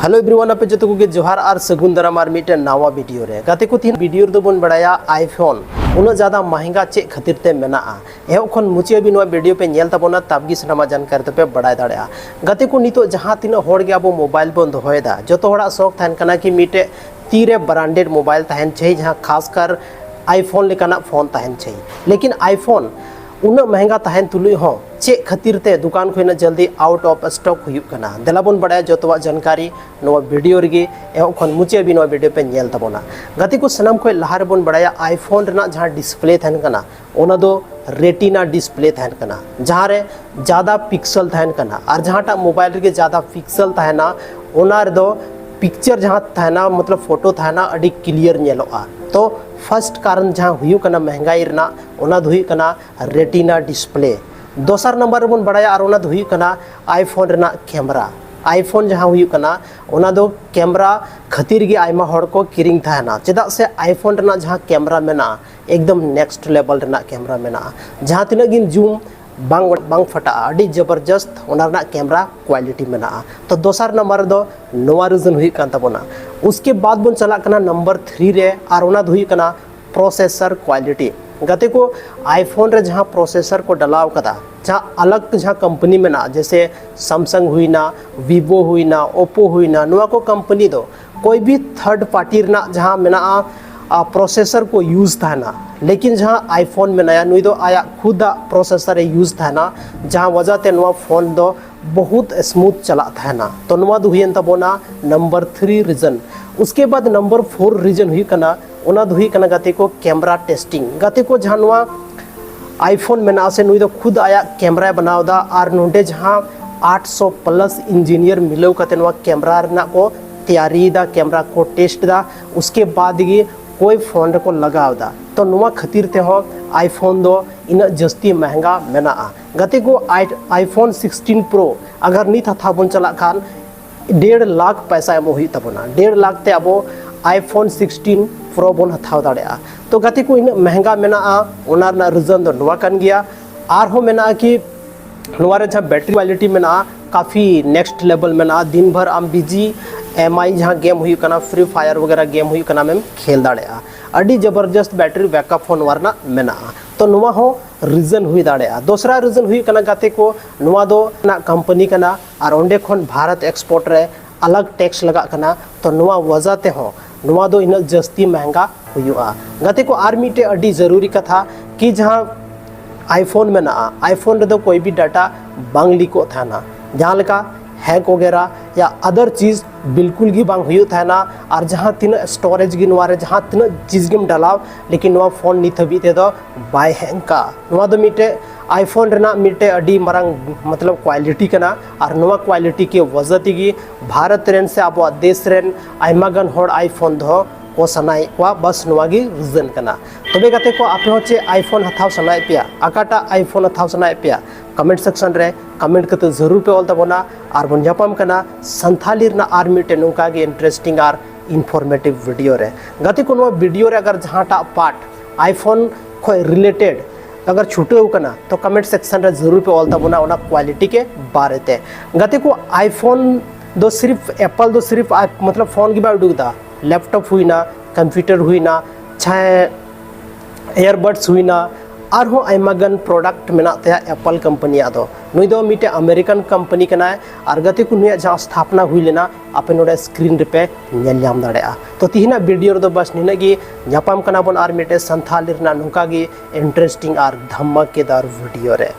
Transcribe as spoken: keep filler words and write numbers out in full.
Hello everyone, ᱟᱯᱮ ᱡᱚᱛᱚ ᱠᱚᱜᱮ ᱡᱚᱦᱟᱨ ᱟᱨ ᱥᱟᱹᱜᱩᱱ ᱫᱟᱨᱟᱢ ᱟᱨ ᱢᱤᱫᱴᱮᱱ ᱱᱟᱣᱟ ᱵᱷᱤᱰᱤᱭᱳ ᱨᱮ᱾ ᱜᱟᱛᱮ ᱠᱚ, ᱛᱤᱦᱤᱧ ᱵᱷᱤᱰᱤᱭᱳ ᱨᱮᱫᱚ ᱵᱚᱱ ᱵᱟᱲᱟᱭᱟ iPhone ᱩᱱᱟᱹᱜ ᱡᱟᱫᱟ ᱢᱟᱦᱮᱝᱜᱟ ᱪᱮᱫ ᱠᱷᱟᱹᱛᱤᱨ ᱛᱮ ᱢᱮᱱᱟᱜᱼᱟ᱾ ᱮᱦᱚᱵ ᱠᱷᱚᱱ ᱢᱩᱪᱟᱹᱫ ᱦᱟᱹᱵᱤᱡ ᱱᱚᱣᱟ ᱵᱷᱤᱰᱤᱭᱳ ᱯᱮ ᱧᱮᱞ ᱛᱟᱵᱚᱱᱟ, ᱛᱟᱵᱜᱮ ᱥᱟᱱᱟᱢᱟᱜ ᱡᱟᱱᱠᱟᱨᱤ ᱫᱚᱯᱮ ᱵᱟᱲᱟᱭ ᱫᱟᱲᱮᱭᱟᱜᱼᱟ᱾ ᱜᱟᱛᱮ ᱠᱚ, ᱱᱤᱛᱚᱜ ᱡᱟᱦᱟᱸ ᱛᱤᱱᱟᱹᱜ ᱦᱚᱲ ᱜᱮ ᱟᱵᱚ ᱢᱳᱵᱟᱭᱤᱞ ᱵᱚᱱ ᱫᱚᱦᱚᱭᱮᱫᱟ, ᱡᱚᱛᱚ ᱦᱚᱲᱟᱜ ᱥᱚᱠ ᱛᱟᱦᱮᱱ ᱠᱟᱱᱟ ᱠᱤ ᱢᱤᱫᱴᱮᱡ ᱛᱤᱨᱮ branded ᱢᱳᱵᱟᱭᱤᱞ ᱛᱟᱦᱮᱱ ᱪᱟᱹᱦᱤ, ᱡᱟᱦᱟᱸ ᱠᱷᱟᱥᱠᱟᱨ iPhone ᱞᱮᱠᱟᱱᱟᱜ ᱯᱷᱳᱱ ᱛᱟᱦᱮᱱ ᱪᱟᱹᱦᱤ᱾ ᱞᱮᱠᱤᱱ iPhone ᱩᱱᱟᱹᱜ ᱢᱟᱦᱮᱝᱜᱟ ᱛᱟᱦᱮᱱ ᱛᱩᱞᱩᱡ ᱦᱚᱸ ᱪᱮᱫ ᱠᱷᱟᱹᱛᱤᱨ ᱛᱮ ᱫᱚᱠᱟᱱ ᱠᱷᱚᱱ ᱩᱱᱟᱹᱜ ᱡᱚᱞᱫᱤ out of stock ᱦᱩᱭᱩᱜ ᱠᱟᱱᱟ? ᱫᱮᱞᱟ ᱵᱚᱱ ᱵᱟᱲᱟᱭᱟ ᱡᱚᱛᱚᱣᱟᱜ ᱡᱟᱱᱠᱟᱨᱤ ᱱᱚᱣᱟ ᱵᱷᱤᱰᱤᱭᱳ ᱨᱮᱜᱮ᱾ ᱮᱦᱚᱵ ᱠᱷᱚᱱ ᱢᱩᱪᱟᱹᱫ ᱦᱟᱹᱵᱤᱡ ᱱᱚᱣᱟ ᱵᱷᱤᱰᱤᱭᱳ ᱯᱮ ᱧᱮᱞ ᱛᱟᱵᱚᱱᱟ᱾ ᱜᱟᱛᱮ ᱠᱚ, ᱥᱟᱱᱟᱢ ᱠᱷᱚᱱ ᱞᱟᱦᱟ ᱨᱮᱵᱚᱱ ᱵᱟᱲᱟᱭᱟ iPhone ᱨᱮᱱᱟᱜ ᱡᱟᱦᱟᱸ ᱰᱤᱥᱯᱞᱮ ᱛᱟᱦᱮᱱ ᱠᱟᱱᱟ, ᱚᱱᱟ ᱫᱚ ᱨᱮᱴᱤᱱᱟ ᱰᱤᱥᱯᱞᱮ ᱛᱟᱦᱮᱱ ᱠᱟᱱᱟ, ᱡᱟᱦᱟᱸ ᱨᱮ ᱡᱟᱫᱟ ᱯᱤᱠᱥᱮᱞ ᱛᱟᱦᱮᱱ ᱠᱟᱱᱟ᱾ ᱟᱨ ᱡᱟᱦᱟᱸᱴᱟᱜ ᱢᱳᱵᱟᱭᱤᱞ ᱨᱮᱜᱮ ᱡᱟᱫᱟ ᱯᱤᱠᱥᱮᱞ ᱛᱟᱦᱮᱱᱟ, ᱚᱱᱟ ᱨᱮᱫᱚ ᱯᱤᱠᱪᱟᱨ ᱡᱟᱦᱟᱸ ᱛᱟᱦᱮᱱᱟ, ᱢᱚᱛᱞᱚᱵ ᱯᱷᱳᱴᱳ ᱛᱟᱦᱮᱱᱟ, ᱟᱹᱰᱤ ᱠᱞᱤᱭᱟᱨ ᱧᱮᱞᱚᱜᱼᱟ᱾ ᱛᱚ ᱯᱷᱟᱥᱴ ᱠᱟᱨᱚᱱ ᱡᱟᱦᱟᱸ ᱦᱩᱭᱩᱜ ᱠᱟᱱᱟ ᱢᱮᱦᱮᱝᱜᱟᱭ ᱨᱮᱱᱟᱜ, ᱚᱱᱟ ᱫᱚ ᱦᱩᱭᱩᱜ ᱠᱟᱱᱟ ᱨᱮᱴᱤᱱᱟ ᱰᱤᱥᱯᱞᱮ᱾ ᱫᱚᱥᱟᱨ ᱱᱟᱢᱵᱟᱨ ᱨᱮᱵᱚᱱ ᱵᱟᱲᱟᱭᱟ, ᱟᱨ ᱚᱱᱟ ᱫᱚ ᱦᱩᱭᱩᱜ ᱠᱟᱱᱟ iPhone ᱨᱮᱱᱟᱜ ᱠᱮᱢᱮᱨᱟ᱾ iPhone ᱡᱟᱦᱟᱸ ᱦᱩᱭᱩᱜ ᱠᱟᱱᱟ, ᱚᱱᱟ ᱫᱚ ᱠᱮᱢᱮᱨᱟ ᱠᱷᱟᱹᱛᱤᱨ ᱜᱮ ᱟᱭᱢᱟ ᱦᱚᱲ ᱠᱚ ᱠᱤᱨᱤᱧ ᱛᱟᱦᱮᱱᱟ, ᱪᱮᱫᱟᱜ ᱥᱮ iPhone ᱨᱮᱱᱟᱜ ᱡᱟᱦᱟᱸ ᱠᱮᱢᱮᱨᱟ ᱢᱮᱱᱟᱜᱼᱟ, ᱮᱠᱫᱚᱢ ᱱᱮᱠᱥᱴ ᱞᱮᱵᱮᱞ ᱨᱮᱱᱟᱜ ᱠᱮᱢᱮᱨᱟ ᱢᱮᱱᱟᱜᱼᱟ᱾ ᱡᱟᱦᱟᱸ ᱛᱤᱱᱟᱹᱜ ᱜᱮᱢ ᱡᱩᱢ, ᱵᱟᱝ ᱵᱟᱝ ᱯᱷᱟᱴᱟᱜᱼᱟ, ᱟᱹᱰᱤ ᱡᱚᱵᱚᱨᱡᱚᱥᱛ ᱚᱱᱟ ᱨᱮᱱᱟᱜ ᱠᱮᱢᱮᱨᱟ ᱠᱣᱟᱞᱤᱴᱤ ᱢᱮᱱᱟᱜᱼᱟ᱾ ᱛᱚ ᱫᱚᱥᱟᱨ ᱱᱟᱢᱵᱟᱨ ᱨᱮᱫᱚ ᱱᱚᱣᱟ ᱨᱤᱡᱚᱱ ᱦᱩᱭᱩᱜ ᱠᱟᱱ ᱛᱟᱵᱚᱱᱟ᱾ ᱩᱥᱠᱮ ᱵᱟᱫ ᱵᱚᱱ ᱪᱟᱞᱟᱜ ᱠᱟᱱᱟ ᱱᱟᱢᱵᱟᱨ ᱛᱷᱨᱤ ᱨᱮ, ᱟᱨ ᱚᱱᱟ ᱫᱚ ᱦᱩᱭᱩᱜ ᱠᱟᱱᱟ ᱯᱨᱚᱥᱮᱥᱚᱨ ᱠᱣᱟᱞᱤᱴᱤ᱾ ᱜᱟᱛᱮ ᱠᱚ, iPhone ᱨᱮ ᱡᱟᱦᱟᱸ ᱯᱨᱚᱥᱮᱥᱚᱨ ᱠᱚ ᱰᱟᱞᱟᱣ ᱠᱟᱫᱟ, ᱡᱟᱦᱟᱸ ᱟᱞᱟᱜᱽ ᱡᱟᱦᱟᱸ ᱠᱳᱢᱯᱟᱱᱤ ᱢᱮᱱᱟᱜᱼᱟ, ᱡᱮᱭᱥᱮ Samsung ᱦᱩᱭᱱᱟ, Vivo ᱦᱩᱭᱱᱟ, Oppo ᱦᱩᱭᱱᱟ, ᱱᱚᱣᱟ ᱠᱚ ᱠᱳᱢᱯᱟᱱᱤ ᱫᱚ ᱠᱚᱭ ᱵᱷᱤ ᱛᱷᱟᱨᱰ ᱯᱟᱨᱴᱤ ᱨᱮᱱᱟᱜ ᱡᱟᱦᱟᱸ ᱢᱮᱱᱟᱜᱼᱟ, ᱯᱨᱚᱥᱮᱥᱚᱨ ᱠᱚ ᱤᱭᱩᱡᱽ ᱛᱟᱦᱮᱱᱟ᱾ ᱞᱮᱠᱤᱱ ᱡᱟᱦᱟᱸ iPhone ᱢᱮᱱᱟᱭᱟ, ᱱᱩᱭ ᱫᱚ ᱟᱭᱟᱜ ᱠᱷᱩᱫᱟᱜ ᱯᱨᱚᱥᱮᱥᱚᱨ ᱮ ᱤᱭᱩᱡᱽ ᱛᱟᱦᱮᱱᱟ, ᱡᱟᱦᱟᱸ ᱣᱟᱡᱟ ᱛᱮ ᱱᱚᱣᱟ ᱯᱷᱳᱱ ᱫᱚ ᱵᱚᱦᱩᱛ ᱥᱢᱩᱛᱷ ᱪᱟᱞᱟᱜ ᱛᱟᱦᱮᱱᱟ᱾ ᱛᱚ ᱱᱚᱣᱟ ᱫᱚ ᱦᱩᱭᱮᱱ ᱛᱟᱵᱚᱱᱟ ᱱᱟᱢᱵᱟᱨ ᱛᱷᱨᱤ ᱨᱤᱡᱚᱱ᱾ ᱩᱥᱠᱮ ᱵᱟᱫ ᱱᱟᱢᱵᱟᱨ ᱯᱷᱳᱨ ᱨᱤᱡᱚᱱ ᱦᱩᱭᱩᱜ ᱠᱟᱱᱟ, ᱚᱱᱟ ᱫᱚ ᱦᱩᱭᱩᱜ ᱠᱟᱱᱟ ᱜᱟᱛᱮ ᱠᱚ, ᱠᱮᱢᱮᱨᱟ ᱴᱮᱥᱴᱤᱝ᱾ ᱜᱟᱛᱮ ᱠᱚ, ᱡᱟᱦᱟᱸ ᱱᱚᱣᱟ iPhone ᱢᱮᱱᱟᱜᱼᱟ ᱥᱮ, ᱱᱩᱭ ᱫᱚ ᱠᱷᱩᱫ ᱟᱭᱟᱜ ᱠᱮᱢᱮᱨᱟᱭ ᱵᱮᱱᱟᱣ ᱮᱫᱟ, ᱟᱨ ᱱᱚᱰᱮ ᱡᱟᱦᱟᱸ ᱟᱴᱥᱚ ᱯᱞᱟᱥ ᱤᱧᱡᱤᱱᱤᱭᱟᱨ ᱢᱤᱞᱟᱹᱣ ᱠᱟᱛᱮ ᱱᱚᱣᱟ ᱠᱮᱢᱮᱨᱟ ᱨᱮᱱᱟᱜ ᱠᱚ ᱛᱮᱭᱟᱨᱤᱭᱮᱫᱟ, ᱠᱮᱢᱮᱨᱟ ᱠᱚ ᱴᱮᱥᱴ ᱮᱫᱟ, ᱩᱥᱠᱮ ᱵᱟᱫ ᱜᱮ ᱠᱚᱭ ᱯᱷᱳᱱ ᱨᱮᱠᱚ ᱞᱟᱜᱟᱣ ᱮᱫᱟ᱾ ᱛᱚ ᱱᱚᱣᱟ ᱠᱷᱟᱹᱛᱤᱨ ᱛᱮᱦᱚᱸ iPhone ᱫᱚ ᱤᱱᱟᱹᱜ ᱡᱟᱹᱥᱛᱤ ᱢᱮᱦᱮᱝᱜᱟ ᱢᱮᱱᱟᱜᱼᱟ᱾ ᱜᱟᱛᱮ ᱠᱚ, iPhone sixteen Pro ᱟᱜᱟᱨ ᱱᱤᱛ ᱦᱟᱛᱟᱣ ᱵᱚᱱ ᱪᱟᱞᱟᱜ ᱠᱷᱟᱱ, ᱰᱮᱲ ᱞᱟᱠᱷ ᱯᱚᱭᱥᱟ ᱮᱢᱚᱜ ᱦᱩᱭᱩᱜ ᱛᱟᱵᱚᱱᱟ᱾ ᱰᱮᱲ ᱞᱟᱠᱷ ᱛᱮ ᱟᱵᱚ iPhone sixteen Pro ᱵᱚᱱ ᱦᱟᱛᱟᱣ ᱫᱟᱲᱮᱭᱟᱜᱼᱟ᱾ ᱛᱚ ᱜᱟᱛᱮ ᱠᱚ, ᱤᱱᱟᱹᱜ ᱢᱮᱦᱮᱝᱜᱟ ᱢᱮᱱᱟᱜᱼᱟ, ᱚᱱᱟ ᱨᱮᱱᱟᱜ ᱨᱤᱡᱚᱱ ᱫᱚ ᱱᱚᱣᱟ ᱠᱟᱱ ᱜᱮᱭᱟ᱾ ᱟᱨᱦᱚᱸ ᱢᱮᱱᱟᱜᱼᱟ ᱠᱤ ᱱᱚᱣᱟ ᱨᱮ ᱡᱟᱦᱟᱸ battery quality ᱢᱮᱱᱟᱜᱼᱟ, ᱠᱟᱯᱷᱤ next level ᱢᱮᱱᱟᱜᱼᱟ᱾ ᱫᱤᱱ ᱵᱷᱟᱨ ᱟᱢ BGMI ᱡᱟᱦᱟᱸ game ᱦᱩᱭᱩᱜ ᱠᱟᱱᱟ, Free Fire ᱵᱟᱜᱮᱨᱟ game ᱦᱩᱭᱩᱜ ᱠᱟᱱᱟ, ᱟᱢᱮᱢ ᱠᱷᱮᱞ ᱫᱟᱲᱮᱭᱟᱜᱼᱟ᱾ ᱟᱹᱰᱤ ᱡᱚᱵᱚᱨᱡᱚᱥᱛ battery backup ᱦᱚᱸ ᱱᱚᱣᱟ ᱨᱮᱱᱟᱜ ᱢᱮᱱᱟᱜᱼᱟ᱾ ᱛᱚ ᱱᱚᱣᱟ ᱦᱚᱸ reason ᱦᱩᱭ ᱫᱟᱲᱮᱭᱟᱜᱼᱟ᱾ ᱫᱚᱥᱨᱟ reason ᱦᱩᱭᱩᱜ ᱠᱟᱱᱟ, ᱜᱟᱛᱮ ᱠᱚ, ᱱᱚᱣᱟ ᱫᱚ ᱨᱮᱱᱟᱜ company ᱠᱟᱱᱟ ᱟᱨ ᱚᱸᱰᱮ ᱠᱷᱚᱱ ᱵᱷᱟᱨᱚᱛ export ᱨᱮ ᱟᱞᱟᱜᱽ tax ᱞᱟᱜᱟᱜ ᱠᱟᱱᱟ᱾ ᱛᱚ ᱱᱚᱣᱟ ᱣᱟᱡᱟ ᱛᱮᱦᱚᱸ ᱱᱚᱣᱟ ᱫᱚ ᱤᱱᱟᱹᱜ ᱡᱟᱹᱥᱛᱤ ᱢᱮᱦᱝᱜᱟ ᱦᱩᱭᱩᱜᱼᱟ᱾ ᱜᱟᱛᱮ ᱠᱚ, ᱟᱨ ᱢᱤᱫᱴᱮᱡ ᱟᱹᱰᱤ ᱡᱟᱹᱨᱩᱨᱤ ᱠᱟᱛᱷᱟ, ᱠᱤ ᱡᱟᱦᱟᱸ iPhone ᱢᱮᱱᱟᱜᱼᱟ, iPhone ᱨᱮᱫᱚ ᱠᱚᱭ ᱵᱷᱤ data ᱵᱟᱝ ᱞᱤᱠᱚᱜ ᱛᱟᱦᱮᱱᱟ, ᱡᱟᱦᱟᱸ ᱞᱮᱠᱟ hack ᱵᱟᱜᱮᱨᱟ ᱭᱟ other ᱪᱤᱡᱽ ᱵᱤᱞᱠᱩᱞ ᱜᱮ ᱵᱟᱝ ᱦᱩᱭᱩᱜ ᱛᱟᱦᱮᱱᱟ᱾ ᱟᱨ ᱡᱟᱦᱟᱸ ᱛᱤᱱᱟᱹᱜ storage ᱜᱮ ᱱᱚᱣᱟ ᱨᱮ ᱡᱟᱦᱟᱸ ᱛᱤᱱᱟᱹᱜ ᱪᱤᱡᱽ ᱜᱮᱢ ᱰᱟᱞᱟᱣ, ᱞᱮᱠᱤᱱ ᱱᱚᱣᱟ ᱯᱷᱳᱱ ᱱᱤᱛ ᱦᱟᱹᱵᱤᱡ ᱛᱮᱫᱚ ᱵᱟᱭ ᱦᱮᱝ ᱠᱟᱜᱼᱟ᱾ ᱱᱚᱣᱟ ᱫᱚ ᱢᱤᱫᱴᱮᱡ iPhone ᱨᱮᱱᱟᱜ ᱢᱤᱫᱴᱮᱡ ᱟᱹᱰᱤ ᱢᱟᱨᱟᱝ ᱢᱚᱛᱞᱚᱵ quality ᱠᱟᱱᱟ᱾ ᱟᱨ ᱱᱚᱣᱟ quality ᱠᱮ ᱣᱟᱡᱟ ᱛᱮᱜᱮ ᱵᱷᱟᱨᱚᱛ ᱨᱮᱱ ᱥᱮ ᱟᱵᱚᱣᱟᱜ ᱫᱮᱥ ᱨᱮᱱ ᱟᱭᱢᱟ ᱜᱟᱱ ᱦᱚᱲ iPhone ᱫᱚᱦᱚ ᱠᱚ ᱥᱟᱱᱟᱭᱮᱫ ᱠᱚᱣᱟ᱾ ᱵᱟᱥ ᱱᱚᱣᱟ ᱜᱮ reason ᱠᱟᱱᱟ᱾ ᱛᱚᱵᱮ ᱜᱟᱛᱮ ᱠᱚ, ᱟᱯᱮ ᱦᱚᱸ ᱪᱮᱫ iPhone ᱦᱟᱛᱟᱣ ᱥᱟᱱᱟᱭᱮᱫ ᱯᱮᱭᱟ? ᱚᱠᱟᱴᱟᱜ iPhone ᱦᱟᱛᱟᱣ ᱥᱟᱱᱟᱭᱮᱫ ᱯᱮᱭᱟ? Comment section ᱨᱮ comment ᱠᱟᱛᱮ ᱡᱟᱹᱨᱩᱲ ᱯᱮ ᱚᱞ ᱛᱟᱵᱚᱱᱟ᱾ ᱟᱨ ᱵᱚᱱ ᱧᱟᱯᱟᱢ ᱠᱟᱱᱟ ᱥᱟᱱᱛᱷᱟᱞᱤ ᱨᱮᱱᱟᱜ ᱟᱨ ᱢᱤᱫᱴᱮᱱ ᱱᱚᱝᱠᱟ ᱜᱮ interesting ᱟᱨ informative video ᱨᱮ᱾ ᱜᱟᱛᱮ ᱠᱚ, ᱱᱚᱣᱟ video ᱨᱮ ᱟᱜᱟᱨ ᱡᱟᱦᱟᱸᱴᱟᱜ part iPhone ᱠᱷᱚᱡ related ᱟᱜᱟᱨ ᱪᱷᱩᱴᱟᱹᱣ ᱠᱟᱱᱟ, ᱛᱚ comment section ᱨᱮ ᱡᱟᱹᱨᱩᱲ ᱯᱮ ᱚᱞ ᱛᱟᱵᱚᱱᱟ ᱚᱱᱟ quality ᱠᱮ ᱵᱟᱨᱮ ᱛᱮ᱾ ᱜᱟᱛᱮ ᱠᱚ, iPhone ᱫᱚ ᱥᱤᱨᱯᱷ, Apple ᱫᱚ ᱥᱤᱨᱯᱷ ᱟᱡ ᱢᱚᱛᱞᱚᱵ ᱯᱷᱳᱱ ᱜᱮ ᱵᱟᱭ ᱩᱰᱩᱠ ᱮᱫᱟ, laptop ᱦᱩᱭᱱᱟ, computer ᱦᱩᱭᱱᱟ, ᱪᱟᱦᱮ earbuds ᱦᱩᱭᱱᱟ, ᱟᱨᱦᱚᱸ ᱟᱭᱢᱟ ᱜᱟᱱ product ᱢᱮᱱᱟᱜ ᱛᱟᱭᱟ Apple ᱠᱳᱢᱯᱟᱱᱤᱭᱟᱜ ᱫᱚ᱾ ᱱᱩᱭ ᱫᱚ ᱢᱤᱫᱴᱮᱡ American ᱠᱳᱢᱯᱟᱱᱤ ᱠᱟᱱᱟᱭ᱾ ᱟᱨ ᱜᱟᱛᱮ ᱠᱚ, ᱱᱩᱭᱟᱜ ᱡᱟᱦᱟᱸ ᱥᱛᱷᱟᱯᱱᱟ ᱦᱩᱭ ᱞᱮᱱᱟ, ᱟᱯᱮ ᱱᱚᱰᱮ screen ᱨᱮᱯᱮ ᱧᱮᱞ ᱧᱟᱢ ᱫᱟᱲᱮᱭᱟᱜᱼᱟ᱾ ᱛᱚ ᱛᱤᱦᱤᱧᱟᱜ video ᱨᱮᱫᱚ ᱵᱟᱥ ᱱᱤᱱᱟᱹᱜ ᱜᱮ᱾ ᱧᱟᱯᱟᱢ ᱠᱟᱱᱟ ᱵᱚᱱ ᱟᱨ ᱢᱤᱫᱴᱮᱡ ᱥᱟᱱᱛᱷᱟᱞᱤ ᱨᱮᱱᱟᱜ ᱱᱚᱝᱠᱟ ᱜᱮ interesting ᱟᱨ ᱫᱷᱟᱢᱟᱠᱮᱫᱟᱨ video ᱨᱮ᱾